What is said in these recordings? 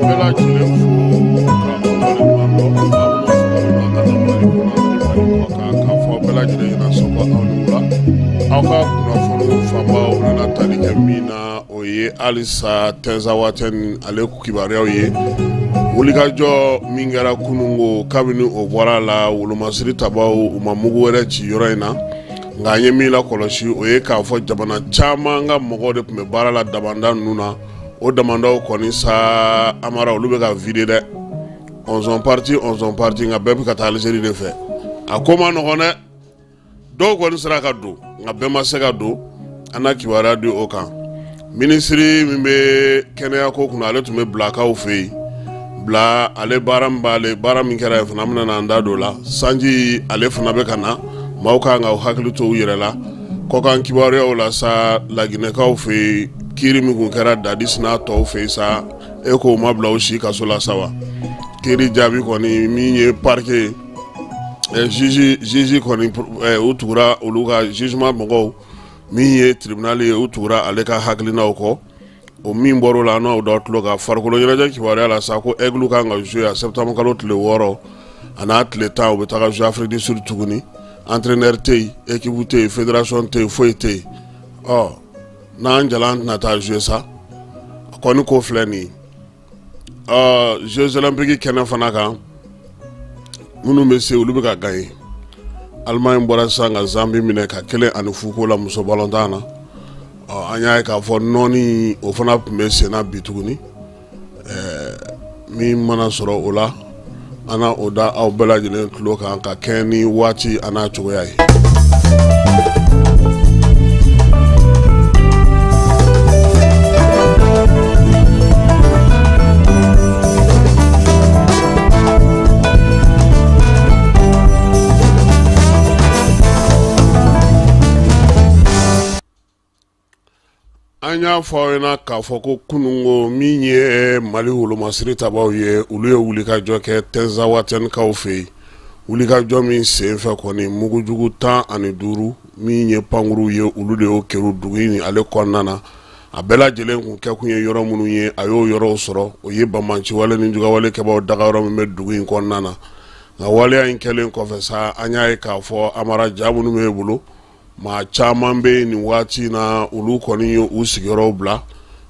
Bɛɛ lajɛlen fo ka aw waleɲuman dɔn. Aw minnu sɔgɔlen don an na Mali kɔnɔ ani Mali kɔkan, k'a fɔ bɛɛ lajɛlen ɲɛna sɔgɔ aw ni wula. Aw ka kunnafoniw fanbaw nana tali kɛ min na, o ye halisa Tinzawatɛni ale kibaruyaw ye. Wulikajɔ min kɛra kununko, kabini o bɔra a la, wolomasiri tabaw u ma mugu wɛrɛ ci yɔrɔ in na. Nka an ye min lakɔlɔsi, o ye k'a fɔ jamana caman ka mɔgɔw de tun bɛ baara la damanda ninnu na. O damandaw kɔni sa, Amara, olu bɛ ka vider dɛ. On sont partis, on sont partis, nka bɛɛ bɛ ka taa Algérie de fɛ. A ko ma nɔgɔn dɛ. Dɔw kɔni sera ka don, nka bɛɛ ma se ka don. An na kibaruya di o kan. Minisiri min bɛ kɛnɛya ko kunna, ale tun bɛ Bilakaw fɛ yen. Bila ale baara min b'ale, baara min kɛra yen fana, an bɛna an da don o la. Sanji ale fana bɛ ka na, maaw kan ka hakili to u yɛrɛ la. Kɔkan kibaruyaw la sa, Laginɛkaw fɛ yen, kiiri min tun kɛra Dadis n'a tɔw fɛ yen sa, e ko u ma bila u si kaso la sa wa? Kiiri jaabi kɔni, min ye parquet ye, juge kɔni, u tugura olu ka jugement mɔgɔw, min ye tribunal ye, u tugura ale ka hakilinaw kɔ. O min bɔra o la, n'aw da tulo kan. Farikolo ɲɛnajɛ kibaruya la sa, ko Aigle kan ka jouer a septembre kalo tile 6 a n'a tile 10, u bɛ taga jouer Afrique du Sud tuguni. Entraîneur tɛ yen, équipe tɛ yen, fédération tɛ yen, foyi tɛ yen. Ɔ n'an jala, an tɛna taa jouer sa. A kɔni ko filɛ nin ye. Ɔ Jeux olympiques kɛnɛ fana kan, minnu bɛ se, olu bɛ ka gagner. Allemagne bɔra sisan ka Zambie minɛ ka 1-0 k'o la muso balontan na. Ɔ an y'a ye k'a fɔ nɔɔni, o fana tun bɛ senna bi tuguni. Min mana sɔrɔ o la, an na o da aw bɛɛ lajɛlen tulo kan ka kɛ ni waati a n'a cogoya ye. An y'a fɔ aw ɲɛna k'a fɔ ko kununko, min ye Mali wolomasiri tabaw ye, olu ye wulikajɔ kɛ Tinzawatɛnikaw fɛ yen. Wulikajɔ min senfɛ kɔni, mugujugu 15, min ye pankurun ye, olu de y'o kɛru dugu in ale kɔnɔna na. A bɛɛ lajɛlen kun kɛkun ye yɔrɔ minnu ye, a y'o yɔrɔw sɔrɔ. O ye banbaanciwale ni jugawale kɛbaw dagayɔrɔ min bɛ dugu in kɔnɔna na. Nka waleya in kɛlen kɔfɛ sa, an y'a ye k'a fɔ, Amara, ja minnu b'e bolo, maa caman bɛ yen nin waati in na, olu kɔni ye u sigiyɔrɔw bila.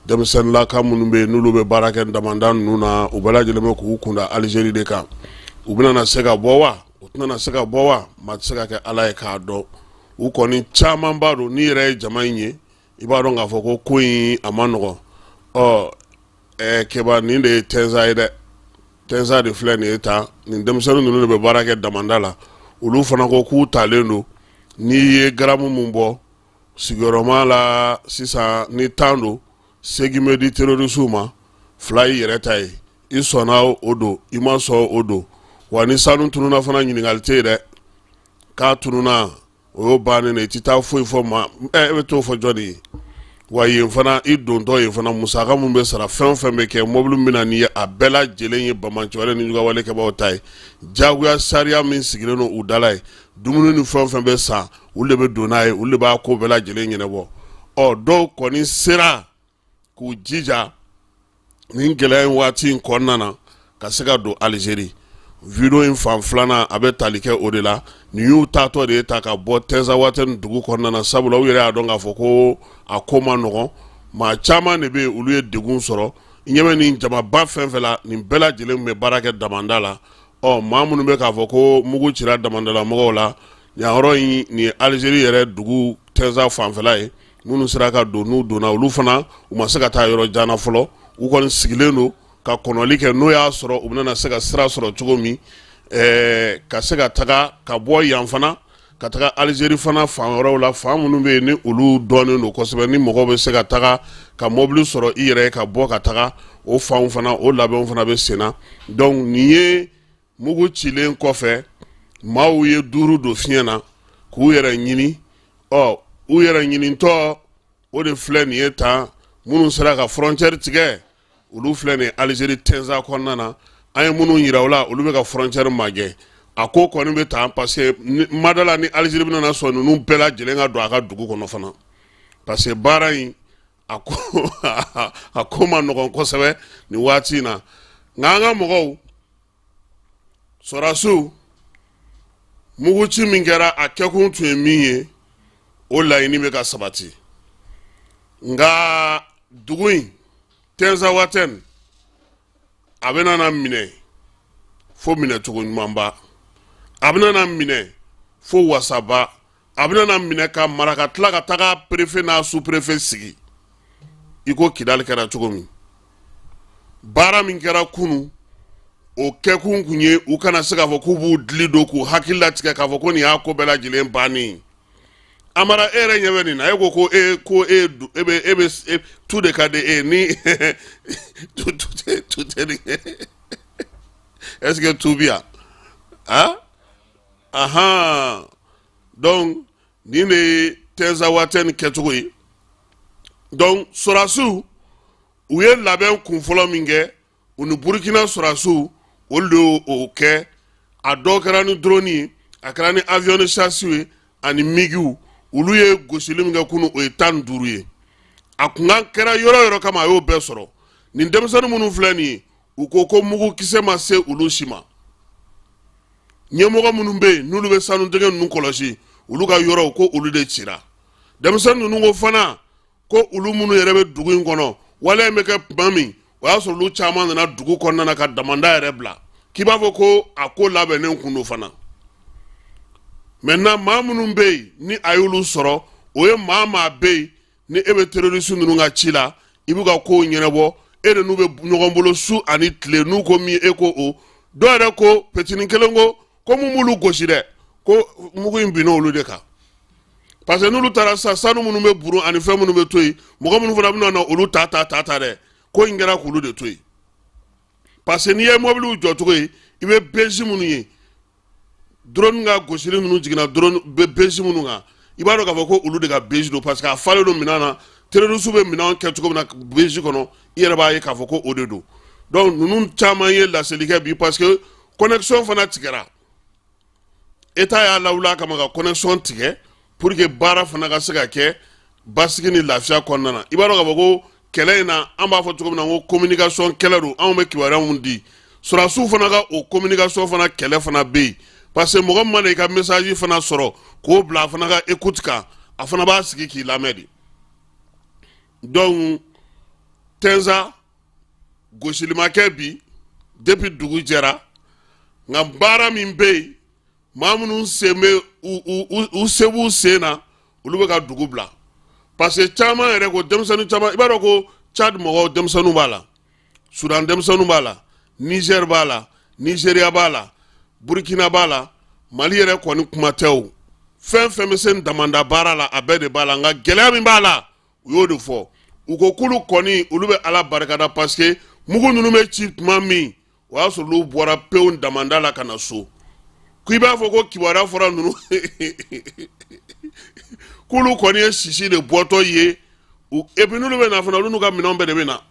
Denmisɛnninlaka minnu bɛ yen, n'olu bɛ baara kɛ damanda ninnu na, u bɛɛ lajɛlen bɛ k'u kunda Algérie de kan. U bɛna se ka bɔ wa, u tɛna se ka bɔ wa, maa tɛ se ka kɛ Ala ye k'a dɔn. U kɔni caman b'a dɔn. N'i yɛrɛ ye jama in ye, i b'a dɔn k'a fɔ ko in a ma nɔgɔn. Ɔ Keba, nin de ye Tɛnza ye dɛ. Tɛnza de filɛ nin ye tan. Nin denmisɛnnin ninnu de bɛ baara kɛ damanda la. Olu fana ko k'u talen don. N'i ye garamu min bɔ sigiyɔrɔma la sisan, ni 10 don, 8 bɛ di terroristew ma, 2 y'i yɛrɛ ta ye. I sɔnna o don, i ma sɔn o don wa. Ni sanu tununna fana, ɲininkali tɛ yen dɛ. K'a tununna, o y'o bannen de. I tɛ taa foyi fɔ ma, e bɛ t'o fɔ jɔnni ye? Wa yen fana, i dontɔ yen fana, musaka min bɛ sara, fɛn o fɛn bɛ kɛ, mobili min bɛ na n'i ye, a bɛɛ lajɛlen ye banbaanciwale ni jugawale kɛbaaw ta ye. Jagoya sariya min sigilen don u da la ye, dumuni ni fɛn o fɛn bɛ san, olu de bɛ don n'a ye, olu de b'a ko bɛɛ lajɛlen ɲɛnabɔ. Ɔ dɔw kɔni sera k'u jija nin gɛlɛya in waati in kɔnɔna na ka se ka don Algérie. Video in fan filanan, a bɛ tali kɛ o de la. Nin y'u taatɔ de ye ta ka bɔ Tinzawatɛni dugu kɔnɔna na, sabula u yɛrɛ y'a dɔn k'a fɔ ko a ko ma nɔgɔn. Maa caman de bɛ yen, olu ye degun sɔrɔ. I ɲɛ bɛ nin jamaba fɛn fɛn la, nin bɛɛ lajɛlen bɛ baara kɛ damanda la. Ɔ maa minnu bɛ k'a fɔ ko mugu cira damandalamɔgɔw la yan yɔrɔ in, nin ye Algérie yɛrɛ dugu Tɛnza fanfɛla ye. Minnu sera ka don, n'u donna, olu fana u ma se ka taa yɔrɔ jan na fɔlɔ. U kɔni sigilen don ka kɔnɔli kɛ, n'o y'a sɔrɔ u bɛna se ka sira sɔrɔ cogo min ka se ka taga ka bɔ yan fana. ka taga Alizeri fana fan wɛrɛw la, fan minnu bɛ yen ni olu dɔnnen don kosɛbɛ, ni mɔgɔw bɛ se ka taga ka mɔbili sɔrɔ i yɛrɛ ye ka bɔ ka taga o fanw fana, o labɛnw fana bɛ sen na. Donc nin ye mugu cilen kɔfɛ, maaw ye duuru don fiɲɛ na k'u yɛrɛ ɲini. Ɔ, u yɛrɛ ɲinitɔ, o de filɛ nin ye tan. Minnu sera ka frontière tigɛ, olu filɛ nin Alizeri Tɛnza kɔnɔna na. An ye minnu yira u la, olu bɛ ka frontière magɛn. A ko kɔni bɛ tan, parce que madala ni Alizeri bɛna sɔn ninnu bɛɛ lajɛlen ka don a ka dugu kɔnɔ fana, parce que baara in, a ko ma nɔgɔn kosɛbɛ nin waati in na. Nka an ka mɔgɔw, sɔrɔdasiw, muguci min kɛra, a kɛkun tun ye min ye, o laɲini bɛ ka sabati. Nka dugu in, Tɛnzawatɛn, a bɛna na minɛ fo minɛcogo ɲumanba, a bɛna na minɛ fo wasaba, a bɛna na minɛ ka mara, ka tila ka taga préfet n'a sous-préfet sigi i ko Kidali kɛra cogo min. Baara min kɛra kunu, o kɛkun kun ye u kana se k'a fɔ k'u b'u dili don k'u hakili latigɛ k'a fɔ ko nin y'a ko bɛɛ lajɛlen bannen ye. Amara, e yɛrɛ ɲɛ bɛ nin na. E ko ko e ko e e bɛ e bɛ tu de ka di e ni tu tu tɛ tu tɛ nin. Est ce que tu bi yan? Ah ahan, donc nin de ye Tɛnzawatɛn kɛcogo ye. Donc sɔrɔdasiw, u ye labɛn kun fɔlɔ min kɛ, u ni Burukina sɔrɔdasiw, olu de y'o kɛ. A dɔw kɛra ni drone ye, a kɛra ni avion de chasse ye ani MiGw. Olu ye gosili min kɛ kunu, o ye 15 ye. A kunkan kɛra yɔrɔ yɔrɔ kama, a y'o bɛɛ sɔrɔ. Nin denmisɛnnin minnu filɛ nin ye, u ko ko mugu kisɛ ma se olu si ma. Ɲɛmɔgɔ minnu bɛ yen, n'olu bɛ sanu dingɛ ninnu kɔlɔsi, olu ka yɔrɔw, ko olu de cira. Denmisɛnnin ninnu ko fana ko olu minnu yɛrɛ bɛ dugu in kɔnɔ, waleya in bɛ kɛ tuma min, o y'a sɔrɔ olu caman nana dugu kɔnɔna na ka damanda yɛrɛ bila, k'i b'a fɔ ko a ko labɛnnen kun don fana. Maintenant, maa minnu bɛ yen ni a y'olu sɔrɔ, o ye maa maa bɛ yen ni e bɛ terroriste ninnu ka ci la, i b'u ka kow ɲɛnabɔ, e de n'u bɛ ɲɔgɔn bolo su ani tile, n'u ko min, e ko o. Dɔw yɛrɛ ko, petinin kelen ko ko mun b'olu gosi dɛ, ko mugu in binna olu de kan, parce que n'olu taara sisan, sanu minnu bɛ burun ani fɛn minnu bɛ to yen, mɔgɔ minnu fana bɛna na olu ta ta ta ta dɛ, ko in kɛra k'olu de to yen. Parce que n'i ye mɔbiliw jɔcogo ye, i bɛ bɛnsi minnu ye, drone ka gosili ninnu jiginna drone bɛnsi minnu kan, i b'a dɔn k'a fɔ ko olu de ka bɛnsi don, parce que a falen don minɛn na. Terroriste bɛ minɛn kɛ cogo min na bɛnsi kɔnɔ, i yɛrɛ b'a ye k'a fɔ ko o de don. Donc ninnu caman ye laseli kɛ bi, parce que connexion fana tigɛra. État y'a lawuli a kama ka connexion tigɛ pour que baara fana ka se ka kɛ basigi ni lafiya kɔnɔna na. I b'a dɔn k'a fɔ ko kɛlɛ in na, an b'a fɔ cogo min na ko communication kɛlɛ don. Anw bɛ kibaruya mun di, sɔrɔdasiw fana ka o communication fana kɛlɛ fana bɛ yen, parce que mɔgɔ min mana i ka message fana sɔrɔ k'o bila a fana ka écoute kan, a fana b'a sigi k'i lamɛn de. Donc Tɛnza gosili ma kɛ bi depuis dugu jɛra, nka baara min bɛ yen, maa minnu sen bɛ u se b'u sen na, olu bɛ ka dugu bila, parce que caman yɛrɛ ko, denmisɛnnin caman, i b'a dɔn ko Tchad mɔgɔw denmisɛnninw b'a la, Sudan denmisɛnninw b'a la, Niger b'a la, Nigeria b'a la, Burkina b'a la, Mali yɛrɛ kɔni kuma tɛ. O fɛn fɛn bɛ se damanda baara la, a bɛɛ de b'a la. Nka gɛlɛya min b'a la, u y'o de fɔ. U ko k'olu kɔni, olu bɛ Ala barikada, parce que mugu ninnu bɛ ci tuma min, o y'a sɔrɔ olu bɔra pewu damanda la ka na so, ko i b'a fɔ ko kibaruya fɔra ninnu k'olu kɔni ye sisi de bɔtɔ ye. Et puis n'olu bɛ na fana, olu n'u ka minɛnw bɛɛ de bɛ na.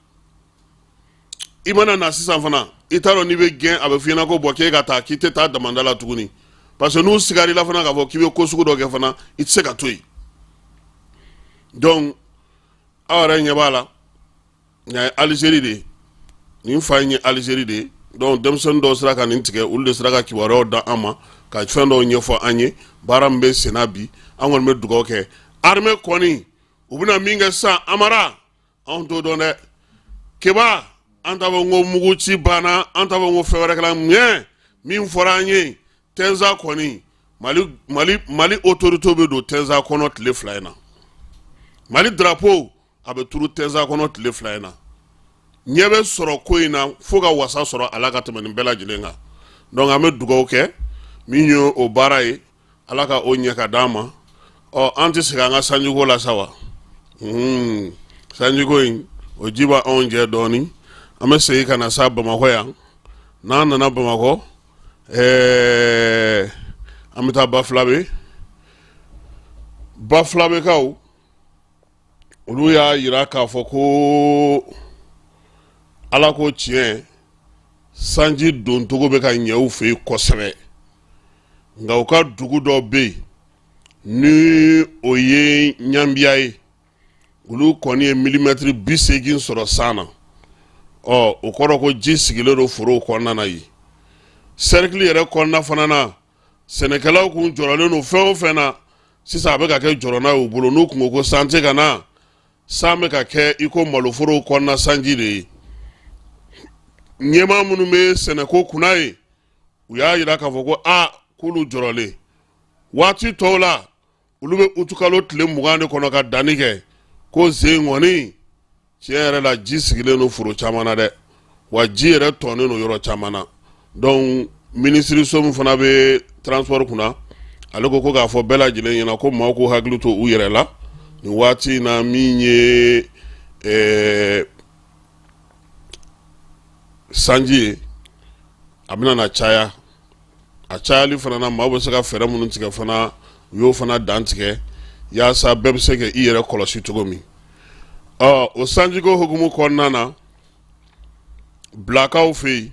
I mana na sisan fana, i t'a dɔn n'i bɛ gɛn, a bɛ f'i ɲɛna ko bɔn, k'e ka taa, k'i tɛ taa damanda la tuguni, parce que n'u sigar'i la fana k'a fɔ k'i bɛ ko sugu dɔ kɛ fana, i tɛ se ka to yen. Donc aw yɛrɛ ɲɛ b'a la, nin ye Alizeri de ye, nin fa in ye Alizeri de ye. Donc denmisɛnnin dɔw sera ka nin tigɛ, olu de sera ka kibaruyaw da an ma ka fɛn dɔw ɲɛfɔ an ye baara min bɛ senna bi. An kɔni bɛ dugawu kɛ. Armée kɔni, u bɛna min kɛ sisan, Amara, anw t'o dɔn dɛ. Keba, an t'a fɔ ko mugu ci banna, an t'a fɔ ko fɛn wɛrɛ kɛra. Mais min fɔra an ye, Tɛnza kɔni, Mali autorité bɛ don Tɛnza kɔnɔ tile 2 in na. Mali drapeau, a bɛ turu Tɛnza kɔnɔ tile 2 in na. Ɲɛ bɛ sɔrɔ ko in na fo ka wasa sɔrɔ a la ka tɛmɛ nin bɛɛ lajɛlen kan. Donc an bɛ dugawu kɛ min ye o baara ye. Ala ka o ɲɛ ka d'an ma. Ɔ, an tɛ segin an ka sanjiko la sa wa? Sanjiko in, o ji b'anw jɛ dɔɔnin. An bɛ segin ka na sa Bamakɔ yan. N'an nana Bamakɔ, an bɛ taa Bafulabe. Bafulabekaw, olu y'a jira k'a fɔ ko Ala ko tiɲɛ, sanji doncogo bɛ ka ɲɛ u fɛ yen kosɛbɛ. Nka u ka dugu dɔ bɛ yen ni o ye Ɲanbiya ye, olu kɔni ye milimɛtiri 80 sɔrɔ san na. Ɔ, o kɔrɔ ko ji sigilen don forow kɔnɔna na yen. Sɛrikili yɛrɛ kɔnɔna fana na, sɛnɛkɛlaw kun jɔrɔlen don fɛn o fɛn na, sisan a bɛ ka kɛ jɔrɔna ye u bolo. N'u kun ko ko san tɛ ka na, san bɛ ka kɛ i ko maloforow kɔnɔna sanji de ye. Ɲɛmaa minnu bɛ sɛnɛko kunna ye, u y'a jira k'a fɔ ko aa, k'olu jɔrɔlen. Waati tɔw la, olu bɛ utukalo tile 20 de kɔnɔ ka danni kɛ. Ko sen kɔni, tiɲɛ yɛrɛ la, ji sigilen don foro caman na dɛ, wa ji yɛrɛ tɔnnen don yɔrɔ caman na. Donc minisiriso min fana bɛ transport kunna, ale ko ko k'a fɔ bɛɛ lajɛlen ɲɛna ko maaw k'u hakili to u yɛrɛ la nin waati in na. Min ye sanji ye, a bɛna na caya. A cayali fana na, maaw bɛ se ka fɛɛrɛ minnu tigɛ fana, u y'o fana dantigɛ yaasa bɛɛ bɛ se ka i yɛrɛ kɔlɔsi cogo min. Ɔ, o sanjiko hukumu kɔnɔna na, Bilakaw fɛ yen,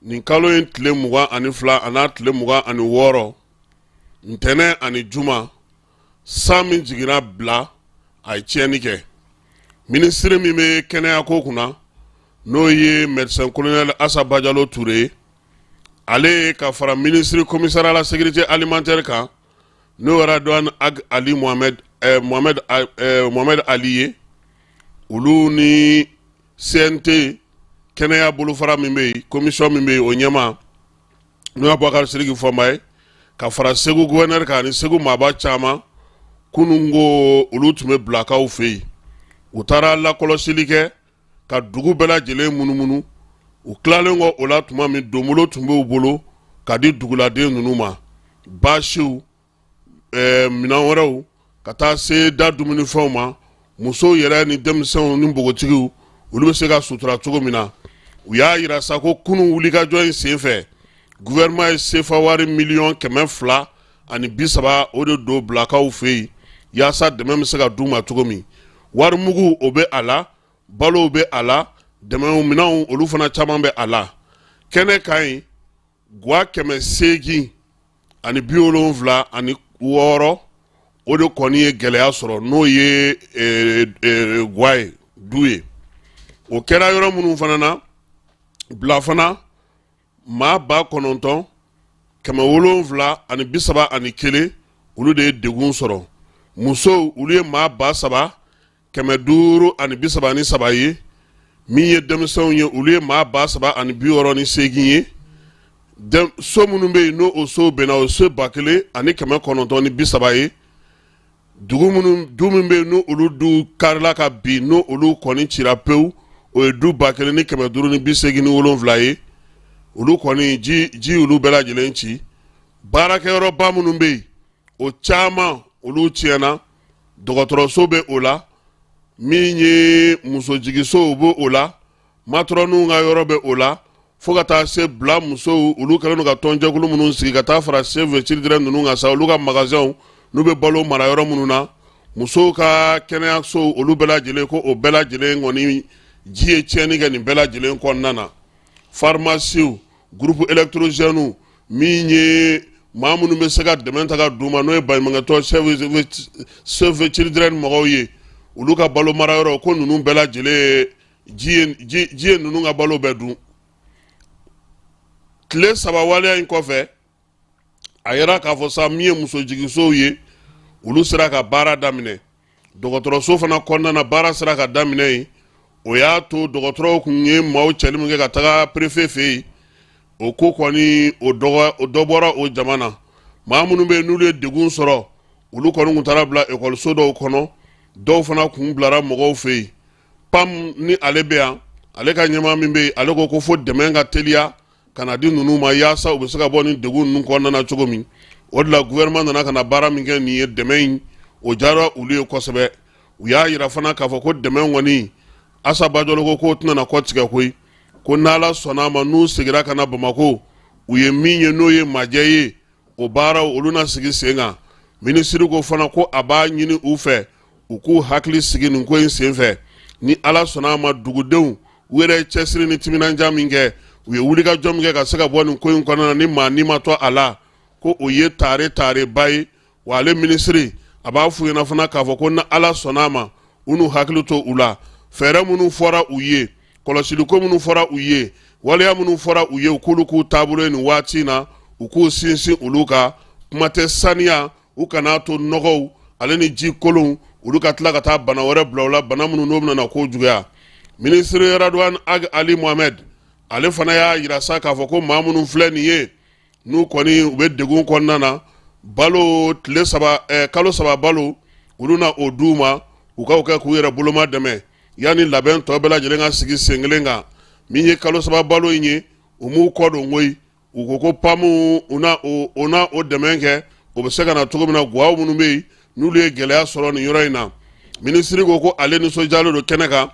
nin kalo in tile 22 an'a tile 26, ntɛnɛn ani juma, san min jiginna Bila, a ye tiɲɛni kɛ. Minisiri min bɛ kɛnɛyako kunna, n'o ye médecin colonel Asa Bajalo Ture ye, ale ka fara minisiri commissaire à la sécurité alimentaire kan, n'o Radouane Ag Ali Mohamed, Mohamed, Mohamed Ali ye, olu ni CNT kɛnɛya bolofara min bɛ yen, commission min bɛ yen, o ɲɛmaa, n'o ye Abubakar Sidiki Fɔnba ye, ka fara Segu gouverneur kan ani Segu maaba caman, kunun ko olu tun bɛ Bilakaw fɛ yen. U taara lakɔlɔsili kɛ ka dugu bɛɛ lajɛlen munumunu. U tilalen kɔ o la tuma min, donbolo tun b'u bolo ka di duguladen ninnu ma, baasiw, minɛn wɛrɛw, ka taa se da dumunifɛnw ma, musow yɛrɛ ni denmisɛnw ni npogotigiw, olu bɛ se ka sutura cogo min na. U y'a jira sa ko kunun wulikajɔ in senfɛ, gouvernement ye sefa wari miliyɔn 230 o de don Bilakaw fɛ yen, yaasa dɛmɛ bɛ se ka d'u ma cogo min. Warimugu, o bɛ a la, balow bɛ a la, dɛmɛ minɛnw, olu fana caman bɛ a la. Kɛnɛ kan yen, gwa 876, o de kɔni ye gɛlɛya sɔrɔ, n'o ye gwa ye, du ye. O kɛra yɔrɔ minnu fana na, Bila fana, maa 9731, olu de ye degun sɔrɔ. Musow, olu ye maa 3533 ye. Min ye denmisɛnw ye, olu ye maa 3068 ye. So minnu bɛ yen, n'o o sow binna, o so 1930 ye. Dugu minnu, du min bɛ yen, n'o olu du karila ka bin, n'o olu kɔni cira pewu, o ye du 1587 ye. Olu kɔni, ji olu bɛɛ lajɛlen ci. Baarakɛyɔrɔba minnu bɛ yen, o caman olu tiɲɛna. Dɔgɔtɔrɔso bɛ o la, min ye musojigisow bɛ o la, matɔrɔniw ka yɔrɔ bɛ o la, fo ka taa se Bila musow, olu kɛlen don ka tɔnjɛkulu minnu sigi ka taa fara Save the Children ninnu kan sa, olu ka magasinw n'u bɛ balo mara yɔrɔ minnu na, musow ka kɛnɛyasow, olu bɛɛ lajɛlen, ko o bɛɛ lajɛlen kɔni, ji ye tiɲɛni kɛ nin bɛɛ lajɛlen kɔnɔna na. Farimasiw, groupe électrogène, min ye maa minnu bɛ se ka dɛmɛ ta ka d'u ma, n'o ye baɲumankɛtɔn Save the Children mɔgɔw ye, olu ka balo mara yɔrɔ, ko ninnu bɛɛ lajɛlen, ji ye ninnu ka balo bɛɛ dun. Tile 3 waleya in kɔfɛ, a yira k'a fɔ sa, min ye musojiginsow ye, olu sera ka baara daminɛ. Dɔgɔtɔrɔso fana kɔnɔna na, baara sera ka daminɛ yen. O y'a to dɔgɔtɔrɔw kun ye maaw cɛli min kɛ ka taga préfet fɛ yen, o ko kɔni, o dɔ bɔra o jama na. Maa minnu bɛ yen, n'olu ye degun sɔrɔ, olu kɔni kun taara bila ekɔliso dɔw kɔnɔ, dɔw fana kun bilara mɔgɔw fɛ yen. PAM ni ale bɛ yan, ale ka ɲɛmaa min bɛ yen, ale ko ko fo dɛmɛ ka teliya ka na di ninnu ma, yaasa u bɛ se ka bɔ nin degun ninnu kɔnɔna na cogo min. O de la gouvernement nana ka na baara min kɛ nin ye, dɛmɛ in o diyara olu ye kosɛbɛ. U y'a yira fana k'a fɔ ko dɛmɛ kɔni, Asa Bajalo ko k'o tɛna na kɔ tigɛ koyi, ko n'Ala sɔnna a ma, n'u segira ka na Bamakɔ, u ye min ye n'o ye majɛ ye, o baaraw olu na sigi sen kan. Minisiri ko fana ko a b'a ɲini u fɛ u k'u hakili sigi nin ko in senfɛ. Ni Ala sɔnna a ma, dugudenw u yɛrɛ ye cɛsiri ni timinandiya min kɛ, u ye wulikajɔ min kɛ ka se ka bɔ nin ko in kɔnɔna na ni maa ni ma to a la, ko o ye tare tareba ye. Wa ale minisiri a b'a f'u ɲɛna fana k'a fɔ ko ni Ala sɔnna a ma, u n'u hakili to u la, fɛɛrɛ minnu fɔra u ye, kɔlɔsiliko minnu fɔra u ye, waleya minnu fɔra u ye, u k'olu k'u taabolo ye nin waati in na, u k'u sinsin olu kan. Kuma tɛ saniya, u kan'a to nɔgɔw ale ni ji kolonw olu ka tila ka taa bana wɛrɛ bila u la, bana minnu n'o bɛna na ko juguya. Minisiri Radouane Ag Ali Mohamed, ale fana y'a yira sa k'a fɔ ko maa minnu filɛ nin ye, n'u kɔni u bɛ degun kɔnɔna na, balo tile saba, kalo saba balo, olu na o d'u ma, u k'o kɛ k'u yɛrɛ boloma dɛmɛ yanni labɛn tɔ bɛɛ lajɛlen ka sigi sen kelen kan. Min ye kalo saba balo in ye, u m'u kɔ don koyi. U ko ko PAM u na o na o dɛmɛ kɛ, o bɛ se ka na cogo min na gwaw minnu bɛ yen n'olu ye gɛlɛya sɔrɔ nin yɔrɔ in na. Minisiri ko ko ale nisɔndiyalen don kɛnɛ kan,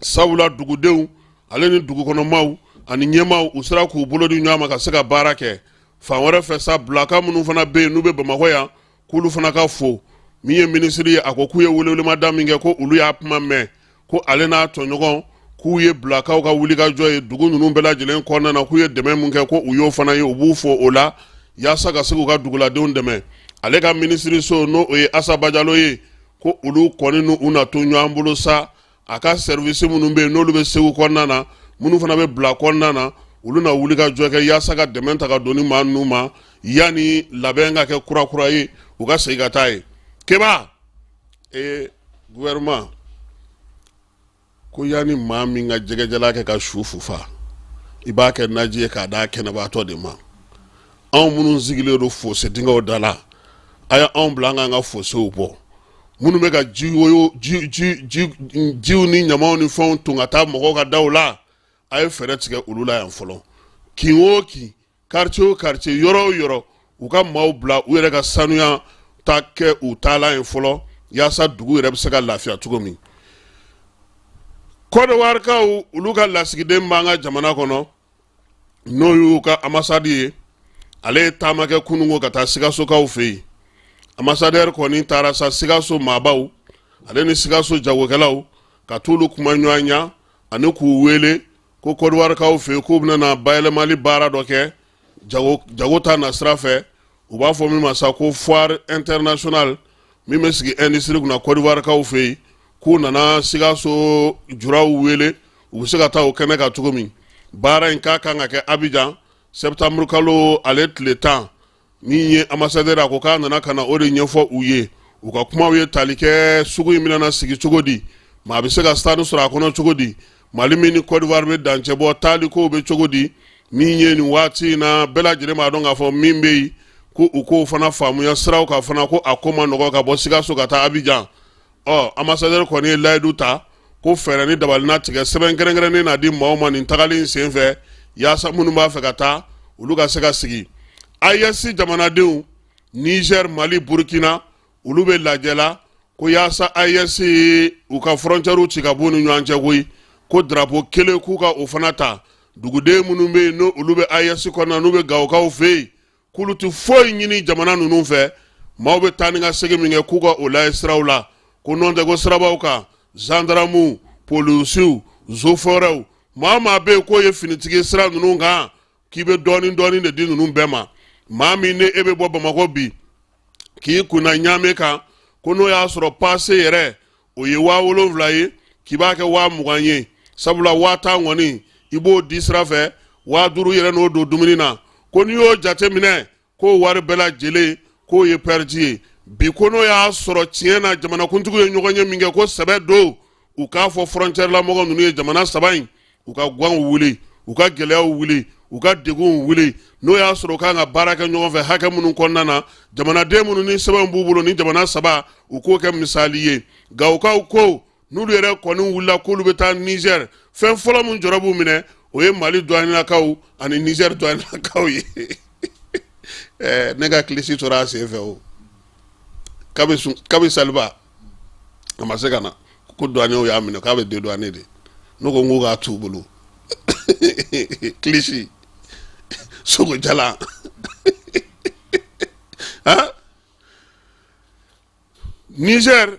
sabula dugudenw ale ni dugukɔnɔmaw ani ɲɛmaaw, u sera k'u bolo di ɲɔgɔn ma ka se ka baara kɛ. Fan wɛrɛ fɛ sa, bilaka minnu fana bɛ yen n'u bɛ Bamakɔ yan, k'olu fana ka fo. Min ye minisiri ye, a ko k'u ye welewelemada min kɛ, ko olu y'a kuma mɛn, ko ale n'a tɔɲɔgɔn k'u ye bilakaw ka wulikajɔ ye dugu ninnu bɛɛ lajɛlen kɔnɔna na, k'u ye dɛmɛ min kɛ, ko u y'o fana ye, u b'u fo o la yaasa ka se k'u ka duguladenw dɛmɛ. Ale ka minisiriso, n'o o ye Asa Bajalo ye, ko olu kɔni n'u na to ɲɔgɔn bolo sa. A ka sɛriwisi minnu bɛ yen n'olu bɛ Segu kɔnɔna na, minnu fana bɛ bila kɔnɔna na, olu na wulikajɔ kɛ yaasa ka dɛmɛ ta ka don ni maa ninnu ma yanni labɛn ka kɛ kurakura ye, u ka segin ka taa yen. Keba ee, gouvernement ko yanni maa min ka jɛgɛjalan kɛ ka su fufa, i b'a kɛ naji ye k'a d'a kɛnɛbaatɔ de ma. Anw minnu sigilen don fose dingɛw da la, a ye anw bila an k'an ka fosew bɔ. Minnu bɛ ka ji woyo, jiw ni ɲamaw ni fɛnw ton ka taa mɔgɔw ka daw la, a ye fɛɛrɛ tigɛ olu la yan fɔlɔ. Kin o kin, quartier o quartier, yɔrɔ o yɔrɔ, u ka maaw bila u yɛrɛ ka sanuya ta kɛ u taalan ye fɔlɔ, yaasa dugu yɛrɛ bɛ se ka lafiya cogo min. Kɔdiwarikaw, olu ka lasigiden b'an ka jamana kɔnɔ, n'o y'u ka ambassade ye, ale ye taama kɛ kununko ka taa Sikasokaw fɛ yen. Ambassadeur kɔni taara sa Sikaso maabaw ale ni Sikaso jagokɛlaw ka t'olu kuma ɲɔgɔn ɲa ani k'u wele ko Kɔdiwarikaw fɛ yen, k'u bɛna na bayɛlɛmali baara dɔ kɛ jago ta na sira fɛ. U b'a fɔ min ma sa ko foire internationale min bɛ sigi industrie kunna Kɔdiwarikaw fɛ yen, k'u nana Sikaso juraw wele, u bɛ se ka taa o kɛnɛ kan cogo min. Baara in k'a kan ka kɛ Abidjan septembre kalo ale tile 10. Min ye ambassadeur, a ko k'a nana ka na o de ɲɛfɔ u ye. U ka kumaw ye tali kɛ sugu in bɛna na sigi cogo di, maa bɛ se ka stand sɔrɔ a kɔnɔ cogo di, Mali min ni Côte d'Ivoire bɛ dancɛ bɔ, taalikow bɛ cogo di. Min ye nin waati in na, bɛɛ lajɛlen b'a dɔn k'a fɔ min bɛ yen, ko u k'o fana faamuya siraw kan fana, ko a ko ma nɔgɔ ka bɔ Sikaso ka taa Abidjan. Ɔ, ambassadeur kɔni ye layidu ta ko fɛɛrɛ ni dabali na tigɛ, sɛbɛn kɛrɛnkɛrɛnnen na di maaw ma nin tagali in senfɛ, yaasa minnu b'a fɛ ka taa, olu ka se ka sigi. AES jamanadenw, Niger, Mali, Burkina, olu bɛ lajɛ la ko yaasa AES u ka frontière ci ka bɔ u ni ɲɔgɔn cɛ koyi, ko drapeau kelen k'u ka o fana ta. Duguden minnu bɛ yen n'o olu bɛ AES kɔnɔna, n'u bɛ Gawokaw fɛ yen, k'olu tɛ foyi ɲini jamana ninnu fɛ. Maaw bɛ taa ni ka segin min kɛ, k'u ka o lajɛ siraw la, ko nɔntɛ ko sirabaw kan, zandaramuw, polisiw, zofɔrɛw, maa o maa bɛ yen k'o ye finitigi sira ninnu kan, k'i bɛ dɔɔnin dɔɔnin de di ninnu bɛɛ ma. Maa min ni e bɛ bɔ Bamakɔ bi k'i kunna Ɲame kan, ko n'o y'a sɔrɔ pase yɛrɛ o ye 7000 ye, k'i b'a kɛ 20,000 ye, sabula 10,000 kɔni i b'o di sira fɛ, 5000 yɛrɛ n'o don dumuni na, ko n'i y'o jateminɛ, k'o wari bɛɛ lajɛlen k'o ye pɛrɛdi ye bi. Ko n'o y'a sɔrɔ tiɲɛ na jamanakuntigi ye ɲɔgɔn ye min kɛ, ko sɛbɛ don, u k'a fɔ frontière la mɔgɔ ninnu ye, jamana saba in, u ka gwanw wuli, u ka gɛlɛyaw wuli, u ka degunw wuli, n'o y'a sɔrɔ u kan ka baara kɛ ɲɔgɔn fɛ hakɛ minnu kɔnɔna na, jamanaden minnu ni sɛbɛnw b'u bolo ni jamana saba, u k'o kɛ misali ye. Gawokaw ko n'olu yɛrɛ kɔni wulila k'olu bɛ taa Niger, fɛn fɔlɔ min jɔrɔ b'u minɛ, o ye Mali douanelakaw ani Niger douanelakaw ye. Ne ka kilisi tora a sen fɛ o kabi saliba a ma se ka na ko douaniers y'a minɛ k'a bɛ dédouaner de. Ne ko n ko k'a t'u bolo kilisi sogo jalan. Niger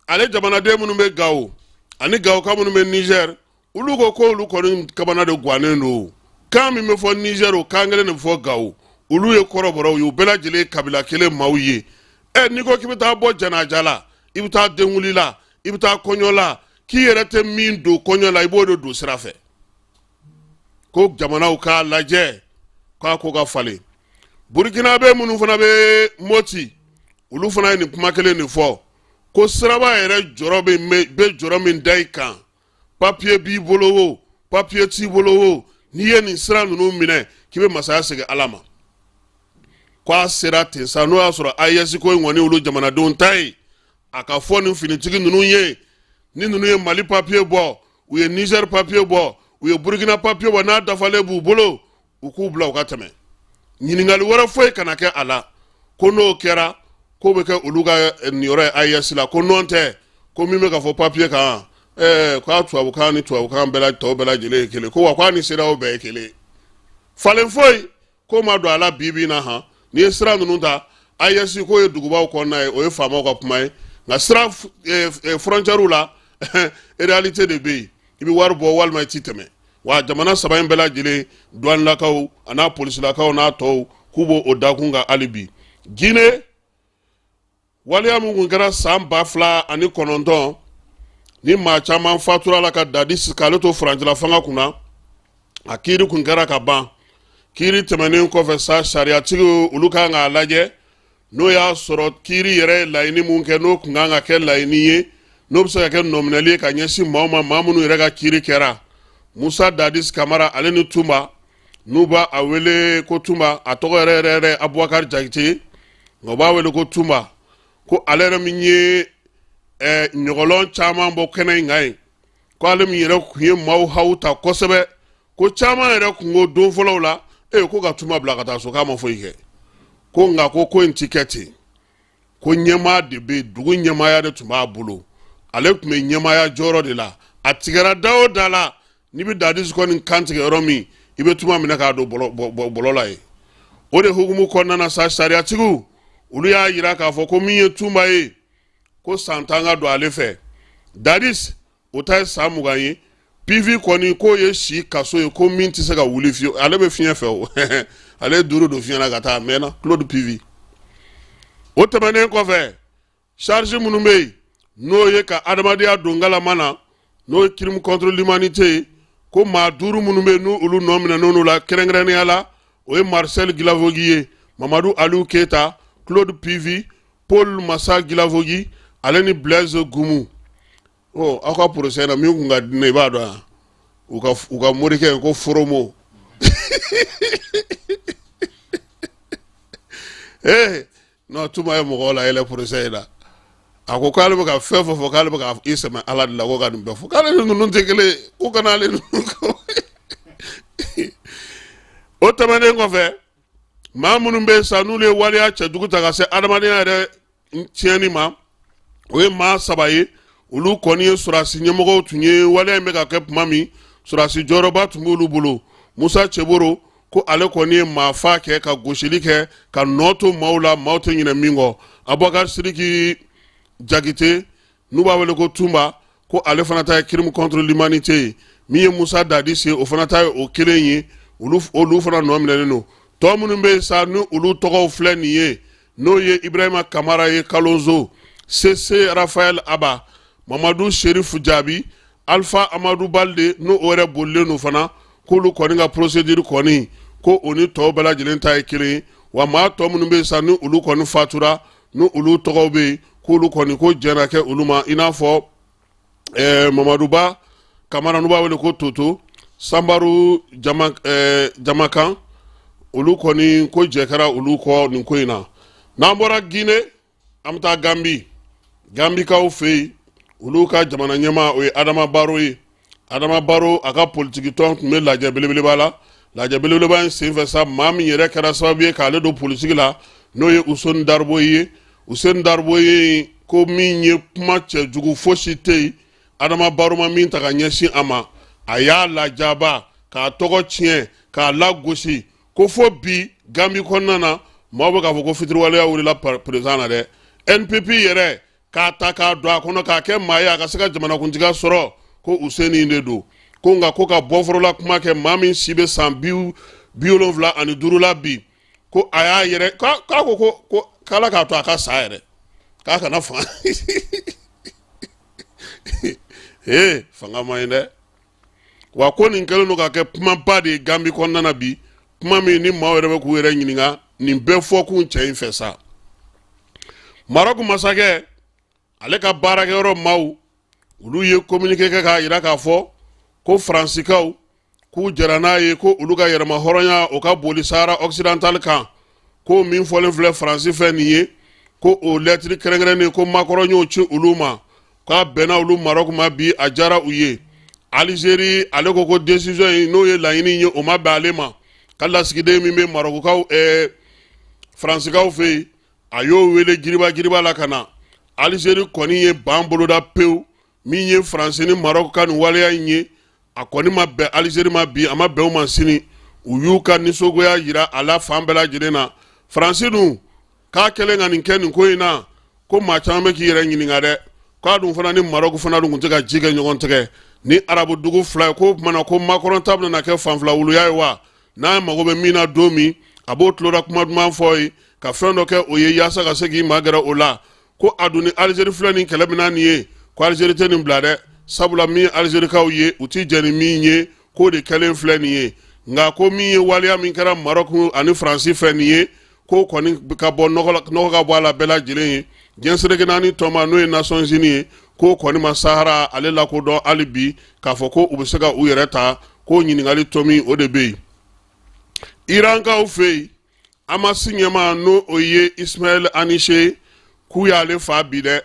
ale jamanaden minnu bɛ Gawo ani Gawoka minnu bɛ Niger, olu ko ko olu kɔni kamana de gannen don. Kan min bɛ fɔ Niger, o kan kelen de bɛ fɔ Gawo. Olu ye kɔrɔbɔrɔw ye, u bɛɛ lajɛlen ye kabila kelen maaw ye. Ɛ, n'i ko k'i bɛ taa bɔ janaja la, i bɛ taa denkunli la, i bɛ taa kɔɲɔ la, k'i yɛrɛ tɛ min don kɔɲɔ la, i b'o de don sira fɛ. Ko jamanaw k'a lajɛ k'a ko ka falen. Burukinabe minnu fana bɛ Moti, olu fana ye nin kuma kelen de fɔ ko siraba yɛrɛ jɔrɔ bɛ jɔrɔ min da i kan, papiye b'i bolo o, papiye t'i bolo o, n'i ye nin sira ninnu minɛ k'i bɛ masaya segin Ala ma. Ko a sera ten sa, n'o y'a sɔrɔ AES ko in kɔni olu jamanadenw ta ye, a ka fɔ nin finitigi ninnu ye, ni ninnu ye Mali papiye bɔ, u ye Niger papiye bɔ, u ye Burukina papiye bɔ, n'a dafalen b'u bolo, u k'u bila u ka tɛmɛ, ɲininkali wɛrɛ foyi kana kɛ a la. Ko n'o kɛra, k'o bɛ kɛ olu ka niyɔrɔ ye AES la. Ko nɔn tɛ, ko min bɛ ka fɔ papiye kan, k'a tubabukan ni tubabukan bɛɛ tɔw bɛɛ lajɛlen ye kelen, ko wa k'a ni CEDEAO bɛɛ ye kelen. Falen foyi ko ma don a la bi bi in na. Han, n'i ye sira ninnu ta, AES k'o ye dugubaw kɔnɔna ye, o ye faamaw ka kuma ye, nka sira frontière la, réalité de bɛ yen. I bɛ wari bɔ walima i ti tɛmɛ. Wa jamana saba in bɛɛ lajɛlen douanelakaw a n'a polisilakaw n'a tɔw, k'u b'o o dakun kan hali bi. Guinée, waleya min kun kɛra san 2009, ni maa caman fatura la ka Dadis k'ale to furancɛla fanga kunna, a kiiri kun kɛra ka ban. Kiiri tɛmɛnen kɔfɛ sa, sariyatigiw olu kan k'a lajɛ n'o y'a sɔrɔ kiiri yɛrɛ ye laɲini mun kɛ, n'o kun kan ka kɛ laɲini ye, n'o bɛ se ka kɛ nɔminɛli ye ka ɲɛsin maaw ma, maa minnu yɛrɛ ka kiiri kɛra. Musa Dadis Kamara ale ni Tunba, n'u b'a a wele ko Tunba, a tɔgɔ yɛrɛ yɛrɛ yɛrɛ Abubakar Jakite, nka u b'a wele ko Tunba, ko ale yɛrɛ min ye ɲɔgɔlɔn caman bɔ kɛnɛ in kan yen, ko ale min yɛrɛ kun ye maaw haw ta kosɛbɛ, ko caman yɛrɛ kun ko don fɔlɔw la ko ka Tunba bila ka taa so, k'a ma foyi kɛ. Ko nka ko in ti kɛ ten, ko ɲɛmaa de bɛ dugu, ɲɛmaaya de tun b'a bolo, ale tun bɛ ɲɛmaaya jɔyɔrɔ de la. A tigɛra da o da la, n'i bɛ Dadis kɔni kan tigɛ yɔrɔ min, i bɛ Tunba minɛ k'a don bɔlɔ la ye. O de hukumu kɔnɔna na sa, sariyatigiw olu y'a jira k'a fɔ ko min ye Tunba ye, ko san 10 ka don ale fɛ. Dadis o ta ye san 20 ye. Pivi kɔni, k'o ye si kaso ye, ko min tɛ se ka wuli fiyewu, ale bɛ fiɲɛ fɛ o, ale ye duuru don fiɲɛ na ka taa a mɛnna. Claude Pivi. O tɛmɛnen kɔfɛ, charge minnu bɛ yen, n'o ye ka adamadenya don galama na, n'o ye crime contre l'humanité ye, ko maa duuru minnu bɛ yen, n'u olu nɔ minɛnen la, kɛrɛnkɛrɛnnenya la o ye Marcel Guilavogui ye, Mamadu Aliou Keita, Claude Pivi, Paul Massa Guilavogui ale ni Blaise Goumou. Ɔ, aw ka procès na, min kun ka di ne, i b'a dɔn yan, u ka morikɛ ko Foromo. Ee non, Tuma ye mɔgɔw la yɛlɛ procès in na. A ko k'ale bɛ ka fɛn fɛn fɔ, k'ale bɛ ka i sɛmɛ Ala de la, ko ka nin bɛɛ fɔ, k'ale ni ninnu tɛ kelen ye, ko kana ale ninnu. O tɛmɛnen kɔfɛ, maa minnu bɛ sa, n'olu ye waleya cɛjugu ta ka se adamadenya yɛrɛ tiɲɛni ma, o ye maa saba ye. Olu kɔni ye sɔrɔdasi ɲɛmɔgɔw tun ye. Waleya in bɛ ka kɛ tuma min, sɔrɔdasi jɔyɔrɔba tun b'olu bolo. Musa Cɛboro, ko ale kɔni ye maafa kɛ, ka gosili kɛ, ka nɔ to maaw la, maaw tɛ ɲinɛ min kɔ. Abubakar Siriki Jakite, n'u b'a wele ko Tunba, ko ale fana ta ye crime contre l'humanité ye. Min ye Musa Dadis ye, o fana ta ye o kelen ye. Olu fana nɔ minɛnen don. Tɔ minnu bɛ yen sa, ni olu tɔgɔw filɛ nin ye, n'o ye Ibrahima Kamara ye, Kalonzo Sese, Rafael Aba, Mamadu Sherifu Jaabi, Alpha Amadu Balde, n'o o yɛrɛ bolilen don fana, k'olu kɔni ka procédure kɔni, ko o ni tɔw bɛɛ lajɛlen ta ye kelen ye. Wa maa tɔ minnu bɛ yen sa, ni olu kɔni fatura, ni olu tɔgɔw bɛ yen, k'olu kɔni ko jɛnna kɛ olu ma, i n'a fɔ Mamaduba Kamara, n'u b'a wele ko Toto Sanbaru Jamakan, olu kɔni ko jɛ kɛra olu kɔ nin ko in na. N'an bɔra Guinée, an bɛ taa Gambi. Gambikaw fɛ yen, olu ka jamana ɲɛmaa, o ye Adama Baro ye. Adama Baro, a ka politikitɔn tun bɛ lajɛ belebeleba la. Lajɛ belebeleba in senfɛ sa, maa min yɛrɛ kɛra sababu ye k'ale don politiki la, n'o ye Useni Daribo ye. Useni Daribo ye ko min ye kuma cɛjugu fosi tɛ yen Adama Baro ma min ta ka ɲɛsin a ma. A y'a lajaba, k'a tɔgɔ tiɲɛ, k'a lagosi, ko fo bi Gambi kɔnɔna na, maaw bɛ k'a fɔ ko fitiriwaleya wulila président na dɛ. NPP yɛrɛ k'a ta k'a don a kɔnɔ k'a kɛ maa ye a ka se ka jamanakuntigiya sɔrɔ, ko Useni de don. Ko nka ko ka bɔforola kuma kɛ maa min si bɛ san 75 la bi, ko a y'a yɛrɛ k'a ko k'Ala k'a to a ka sa yɛrɛ, k'a kana fanga. Ee, fanga man ɲi dɛ. Wa ko nin kɛlen don ka kɛ kumaba de ye Gambi kɔnɔna na bi, kuma min ni maaw yɛrɛ bɛ k'u yɛrɛ ɲininka nin bɛɛ fɔkun cɛ in fɛ sa. Marɔku masakɛ, ale ka baarakɛyɔrɔ maaw, olu ye communiqué kɛ k'a jira k'a fɔ ko Faransikaw k'u jɛra n'a ye ko olu ka yɛrɛma hɔrɔnya o ka boli Sahara occidental kan. Ko min fɔlen filɛ Faransi fɛ nin ye, ko o lɛtiri kɛrɛnkɛrɛnnen ko Makɔrɔn y'o ci olu ma, k'a bɛnna olu Marɔku ma bi, a diyara u ye. Alizeri, ale ko ko décision in, n'o ye laɲini ye, o ma bɛn ale ma. Ka lasigiden min bɛ Marɔkukaw, Faransikaw fɛ yen, a y'o wele giriba giriba la ka na. Alizeri kɔni ye ban boloda pewu. Min ye Faransi ni Marɔku ka nin waleya in ye, a kɔni ma bɛn Alizeri ma bi, a ma bɛn u ma sini. U y'u ka nisɔngoya jira a la fan bɛɛ lajɛlen na. Faransi dun k'a kɛlen ka nin kɛ nin ko in na, ko maa caman bɛ k'i yɛrɛ ɲininka dɛ, k'a dun fana ni Marɔku fana dun tun tɛ ka ji kɛ ɲɔgɔn tɛgɛ ni arabu dugu fila ye. K'o tuma na ko Makɔrɔn ta bɛna kɛ fanfila wuluya ye wa? N'a mago bɛ min na don min, a b'o tulola kuma duman fɔ ye ka fɛn dɔ kɛ o ye yaasa ka se k'i magɛrɛ o la. Ko a dun ni Alizeri filɛ nin kɛlɛ min na nin ye, ko Alizeri tɛ nin bila dɛ, sabula min ye Alizerikaw ye, u ti jɛn ni min ye, k'o de kɛlen filɛ nin ye. Nka ko min ye waleya min kɛra Marɔku ani Faransi fɛ nin ye, k'o kɔni ka bɔ nɔgɔ ka bɔ a la bɛɛ lajɛlen ye. Diɲɛ seleke naani tɔnba, n'o ye Nations Unies ye, k'o kɔni ma Sahara ale lakodɔn hali bi k'a fɔ ko u bɛ se ka u yɛrɛ ta, k'o ɲininkali tomi o de bɛ yen. Irankaw fɛ yen, Hamasi ɲɛmaa, n'o o ye Ismaël Haniyeh, k'u y'ale fa bi dɛ.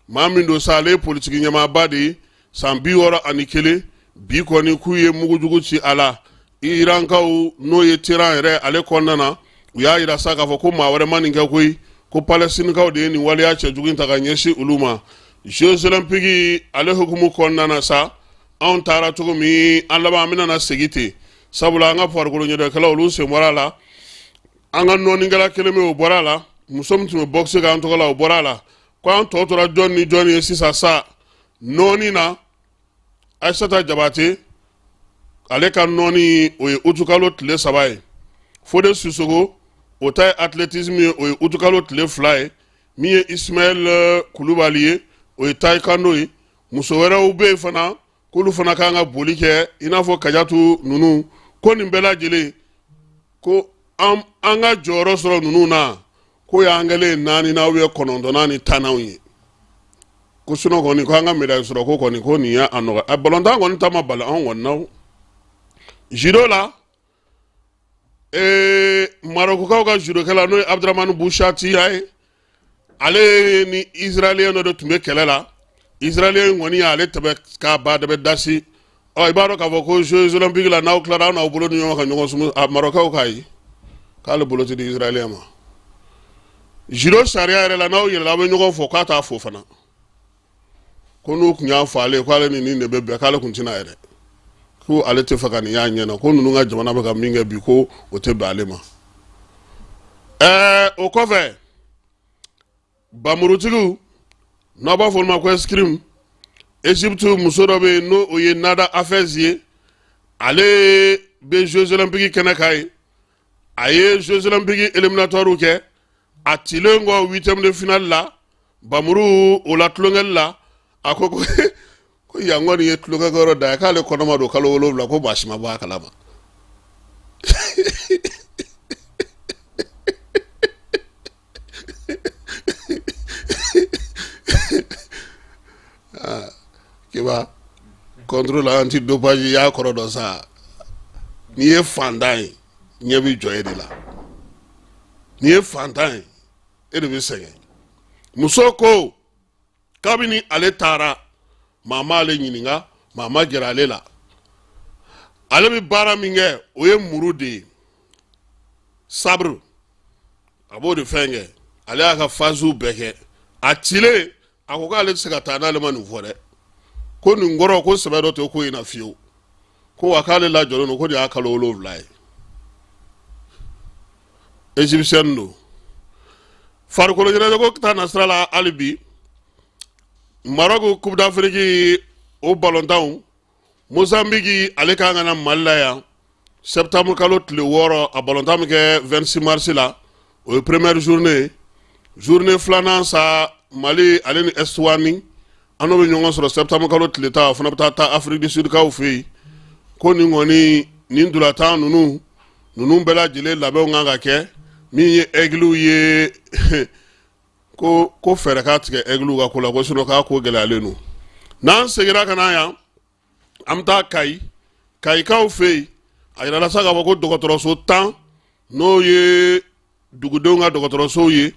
Maa min don sa, ale ye politiki ɲɛmaaba de ye, san 61 bi kɔni, k'u ye mugujugu ci a la Irankaw, n'o ye Teheran yɛrɛ ale kɔnɔna na. U y'a jira sa k'a fɔ ko maa wɛrɛ ma nin kɛ koyi, ko Palɛstinikaw de ye nin waleya cɛjugu in ta ka ɲɛsin olu ma. Jeux olympiques ale hukumu kɔnɔna na sa, anw taara cogo min, an laban an bɛna na segin ten, sabula an ka farikolo ɲɛnajɛkɛlaw, olu sen bɔra a la. An ka nɔnnikɛla kelen bɛ, o bɔra a la. Muso min tun bɛ boxe k'an tɔgɔ la, o bɔra a la. Ko an tɔ tora jɔn ni jɔn ye sisan sa nɔɔni na? Ayisata Jabate, ale ka nɔɔni, o ye utukalo tile 3 ye. Fode Sisogo, o ta ye athlétisme ye, o ye utukalo tile 2 ye. Min ye Ismaël Kulubali ye, o ye taekwondo ye. Muso wɛrɛw bɛ yen fana k'olu fana kan ka boli kɛ, i n'a fɔ Kajatu ninnu. Ko nin bɛɛ lajɛlen, ko an ka jɔyɔrɔ sɔrɔ ninnu na, ko y'an kɛlen naaninan ou bien kɔnɔntɔnnan ni tannanw ye. Ko sinon kɔni, ko an ka médaille sɔrɔ ko kɔni, ko nin y'a nɔgɔ. A balontan kɔni ta ma bali anw kɔni na. Judo la, Marɔkukaw ka judokɛla, n'o ye Abdramani Bouchatiya ye, ale ni Israélien dɔ de tun bɛ kɛlɛ la. Israélien kɔni y'ale tɛmɛ k'a ba dɛbɛ dasi. Ɔ, i b'a dɔn k'a fɔ ko Jeux olympiques la, n'aw tilara, aw n'aw bolo ni ɲɔgɔn ka ɲɔgɔn sumu. A Marɔkaw k'a ye k'ale bolo tɛ di Israélien ma. Judo sariya yɛrɛ la, n'aw yɛlɛla, aw bɛ ɲɔgɔn fo, k'a t'a fo fana. Ko n'u tun y'a fɔ ale ye k'ale ni nin de bɛ bɛn, k'ale tun tɛna yɛrɛ, ko ale tɛ fɛ ka nin y'a ɲɛ na, ko ninnu ka jamana bɛ ka min kɛ bi, ko o tɛ bɛn ale ma. Ɛɛ, o kɔfɛ, bamurutigiw, n'aw b'a fɔ olu ma ko escrime, Egypte muso dɔ bɛ yen, n'o o ye Nada Hafez ye, ale bɛ Jeux olympiques kɛnɛ kan yen. A ye Jeux olympiques éliminatoires kɛ. A cilen kɔ huitième de finale la bamuru o la tulonkɛli la, a ko ko yan kɔni ye tulonkɛyɔrɔ da ye, k'ale kɔnɔma don kalo 7, ko baasi ma bɔ a kalama. Kiba contrôle antidopage y'a kɔrɔ dɔn sa. N'i ye fantan ye, ɲɛ bɛ jɔ e de la. N'i ye fantan ye, e de bɛ sɛgɛn. Muso ko kabini ale taara, maa ma ale ɲininka, maa ma gɛrɛ ale la. Ale bɛ baara min kɛ, o ye muru de ye, sabre, a b'o de fɛn kɛ. Ale y'a ka phasew bɛɛ kɛ. A cilen, a ko k'ale tɛ se ka taa n'ale ma nin fɔ dɛ, ko nin kɔrɔ ko sɛbɛ dɔ tɛ ko in na fiyewu, ko wa k'ale lajɔlen don, ko nin y'a kalo 7 ye. Égyptienne don. Farikolo ɲɛnajɛ ko ta na sira la hali bi, Maroc Coupe d'Afrique o balontanw, Mozambique ale kan ka na Mali la yan septembre kalo tile 6. A balontan bɛ kɛ 26 mars la, o ye première journée. Journée filanan sa, Mali ale ni Eswatini, an n'o bɛ ɲɔgɔn sɔrɔ septembre kalo tile 10. O fana bɛ taa taa Afrique du Sud kaw fɛ yen. Ko nin kɔni, nin ntolatan ninnu bɛɛ lajɛlen labɛnw kan ka kɛ. Min ye Aiglew ye, ko fɛɛrɛ ka tigɛ Aiglew ka ko la, ko sinon k'a ko gɛlɛyalen don. N'an seginna ka na yan, an bɛ taa Kayi, Kayikaw fɛ yen. A yirala sa k'a fɔ ko dɔgɔtɔrɔso 10, n'o ye dugudenw ka dɔgɔtɔrɔsow ye,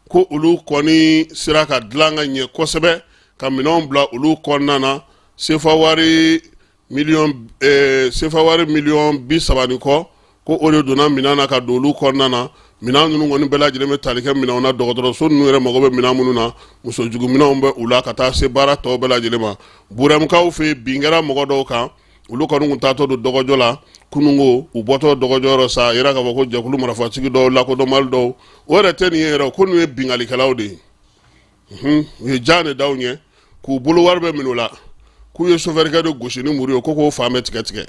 ko olu kɔni sera ka dilan ka ɲɛ kosɛbɛ, ka minɛnw bila olu kɔnɔna na. Sefa wari miliyɔn 30 ni kɔ, ko o de donna minɛn na ka don olu kɔnɔna na. Minɛn ninnu kɔni bɛɛ lajɛlen bɛ tali kɛ minɛnw na, dɔgɔtɔrɔso ninnu yɛrɛ mago bɛ minɛn minnu na. Musojugu minɛnw bɛ u la, ka taa se baara tɔw bɛɛ lajɛlen ma. Burɛmukaw fɛ yen, bin kɛra mɔgɔ dɔw kan. Olu kɔni tun taatɔ don dɔgɔjɔ la kununko. U bɔtɔ dɔgɔjɔyɔrɔ sa, a yira k'a fɔ ko jɛkulu marifatigi dɔw, lakodɔnbali dɔw, o yɛrɛ tɛ nin ye yɛrɛ, ko ninnu ye binkannikɛlaw de ye. U ye jan de d'aw ɲɛ k'u bolo wari bɛ minɛ u la, k'u ye sofɛrikɛ de gosi ni muru ye, ko k'o fan bɛɛ tigɛ tigɛ.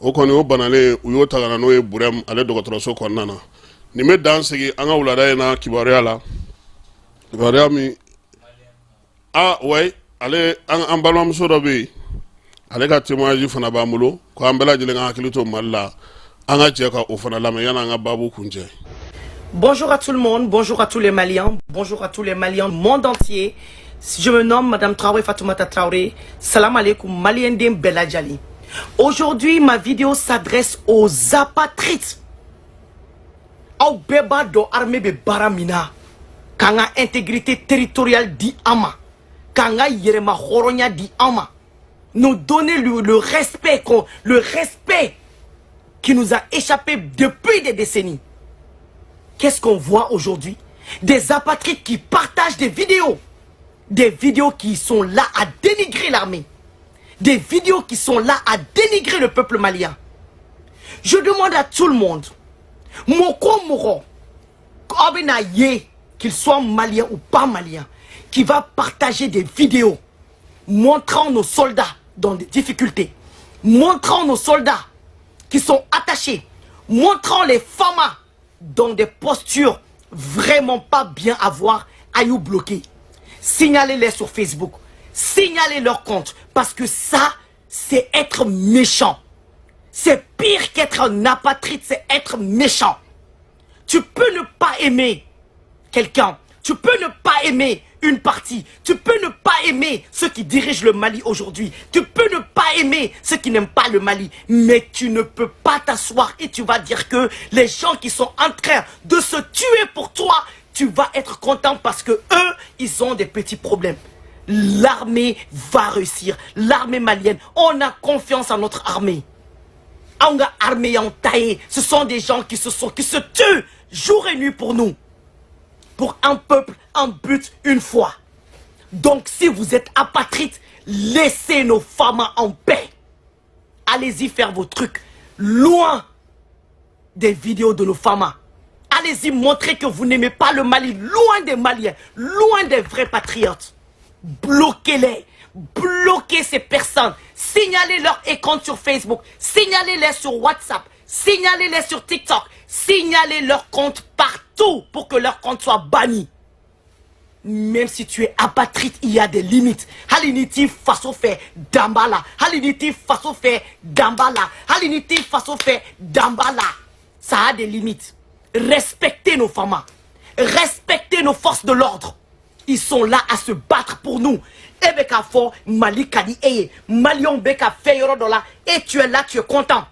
O kɔni, o banalen, u y'o ta ka na n'o ye Burɛmu ale dɔgɔtɔrɔso kɔnɔna na. Nin bɛ dan sigi an ka wulada in na kibaruya la, kibaruya min aa wayi, ale an balimamuso dɔ bɛ yen, ale ka témoignage fana b'an bolo, ko an bɛɛ lajɛlen ka hakili to Mali la. An ka jɛ ka o fana lamɛn yanni an ka baabu kuncɛ. Bonjour à tout le monde, bonjour à tous les Maliens, bonjour à tous les Maliens du monde entier. Je me nomme Madame Traoré Fatoumata Traoré. Salam alaikum, Malien den bɛɛ lajɛlen. Aujourd'hui, ma vidéo s'adresse aux apatrides. Aw bɛɛ b'a dɔn armée bɛ baara min na, k'an ka intégrité territoriale di an ma, k'an ka yɛrɛma hɔrɔnya di an ma, nous donner le respect qui nous a échappé depuis des décennies. Qu'est-ce qu'on voit aujourd'hui? Des apatrides qui partagent des vidéos. Des vidéos qui sont là à dénigrer l'armée. Des vidéos qui sont là à dénigrer le peuple malien. Je demande à tout le monde, mɔgɔ mɔgɔ, qu'il soit malien ou pas malien, qui va partager des vidéos montrant nos soldats dans des difficultés, montrant nos soldats qui sont attachés, montrant les FAMa dans des postures vraiment pas bien à voir, a y'u bloquer. Signalez-les sur Facebook. Signalez leur compte. Parce que ça, c'est être méchant. C'est pire qu'être un apatride, c'est être méchant. Tu peux ne pas aimer quelqu'un. Tu peux ne pas aimer une partie. Tu peux ne pas aimer ceux qui dirigent le Mali aujourd'hui. Tu peux ne pas aimer ceux qui n'aiment pas le Mali. Mais tu ne peux pas t'asseoir et tu vas dire que les gens qui sont en train de se tuer pour toi, tu vas être content parce que eux, ils ont des petits problèmes. L'armée va réussir. L'armée malienne, on a confiance en notre armée. Anw ka armée en taillé. Ce sont des gens qui se tuent jour et nuit pour nous. Pour un peuple, un but, une foi. Donc si vous êtes apatride, laissez nos femmes en paix. Allez-y faire vos trucs loin des vidéos de nos femmes. Allez-y montrer que vous n'aimez pas le Mali, loin des Maliens, loin des vrais patriotes. Bloquez-les. Bloquez ces personnes. Signalez leur compte sur Facebook. Signalez-les sur WhatsApp. Signalez-les sur TikTok. Signalez leur compte partout pour que leur compte soit banni. Même si tu es apatride, il y a des limites. Haliniti faso fɛ dambala. Haliniti faso fɛ dambala. Haliniti faso fɛ dambala. Ça a des limites. Respectez nos femmes. Respectez nos forces de l'ordre. Ils sont là à se battre pour nous. E bɛ k'a fɔ Mali ka di e ye, Maliyɛnw bɛ ka fɛn yɔrɔ dɔ la, et tu es là, tu es content.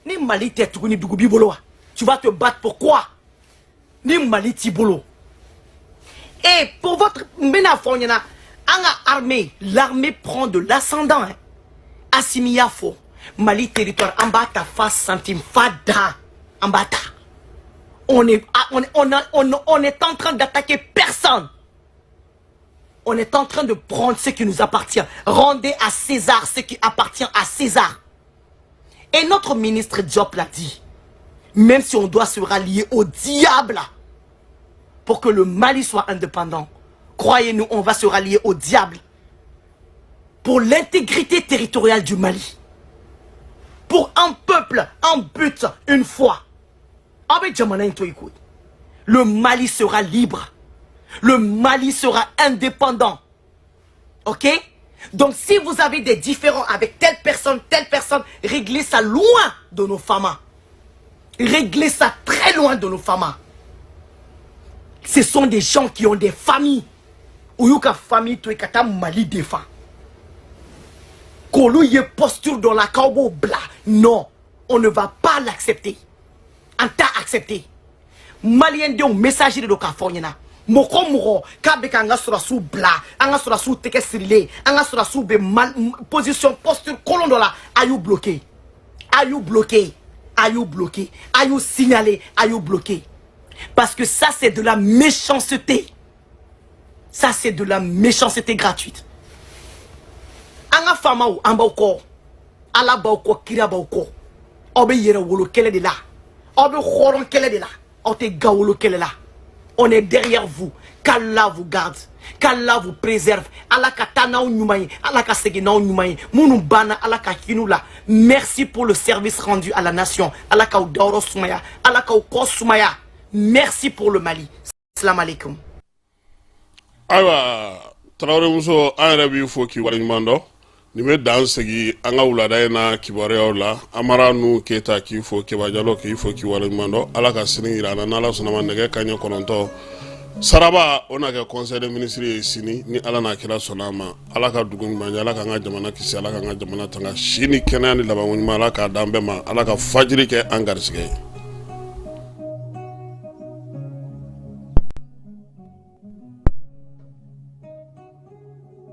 Ni Mali tɛ tuguni, dugu b'i bolo wa? Tu vas te battre pour quoi ni Mali t'i bolo? Et pour votre, n bɛna fɔ aw ɲɛna, an ka armée, l'armée prend de l'ascendant, hein. Assimi y'a fɔ. Mali territoire, an b'a ta fa centime, fa dan, an b'a ta. On est en train d'attaquer personne. On est en train de prendre ce qui nous appartient. Rendez à César ce qui appartient à César. Et notre ministre Diop l'a dit. Même si on doit se rallier au diable pour que le Mali soit indépendant, croyez-nous, on va se rallier au diable pour l'intégrité territoriale du Mali. Pour un peuple, un but, une foi. Le Mali sera libre. Le Mali sera indépendant. Ok? Donc si vous avez des différends avec telle personne, réglez ça loin de nos femmes. Réglez ça très loin de nos femmes. Ce sont des gens qui ont des familles. U y'u ka famille to ka taa Mali défend. K'olu ye posture dans la k'aw b'o bila. Non, on ne va pas l'accepter. An t'a accepter. Malien denw, message de don k'a fɔ aw ɲɛna. Mɔgɔ mɔgɔ k'a bɛ k'an ka sɔrɔdasiw bila, an ka sɔrɔdasiw tɛgɛ sirilen, an ka sɔrɔdasiw bɛ mal position, posture kolon dɔ la, a y'u bloqué, a y'u bloqué, a y'u bloqué, a y'u signalé, a y'u bloqué, parce que ça, c'est de la méchanceté. Ça, c'est de la méchanceté gratuite. An ka faamaw, an b'aw kɔ, Ala b'aw kɔ, kira b'aw kɔ. Aw bɛ yɛrɛ wolo kɛlɛ de la, aw bɛ hɔrɔn kɛlɛ de la, aw tɛ gawolo kɛlɛ la. On est derrière vous. Qu'Allah vous garde, qu'Allah vous préserve. Ala ka taa n'aw ɲuman ye, Ala ka segin n'aw ɲuman ye. Minnu banna, Ala ka hin'u la. Merci pour le service rendu à la nation. Ala k'aw dayɔrɔ sumaya, Ala k'aw kɔ sumaya. Merci pour le Mali. Salam alaikum. Ayiwa, Tarawelemuso, an yɛrɛ b'i fo k'i waleɲuman dɔn. Nin bɛ dan segi an ka wulada in na kibaruyaw la. Amara nu Keyita k'i fo, Keba Jalo k'i fo k'i waleɲuman dɔn. Ala ka sini yira an na. N'Ala sɔnna ma, nɛgɛ kanɲɛ 9 saraba, o na kɛ conseil des ministres ye sini, ni Ala n'a kira sɔnna a ma. Ala ka dugu ɲuman jɛ, Ala k'an ka jamana kisi, Ala k'an ka jamana tanga. Si ni kɛnɛya ni labanko ɲuman, Ala k'a d'an bɛɛ ma. Ala ka fajiri kɛ an garisɛgɛ ye.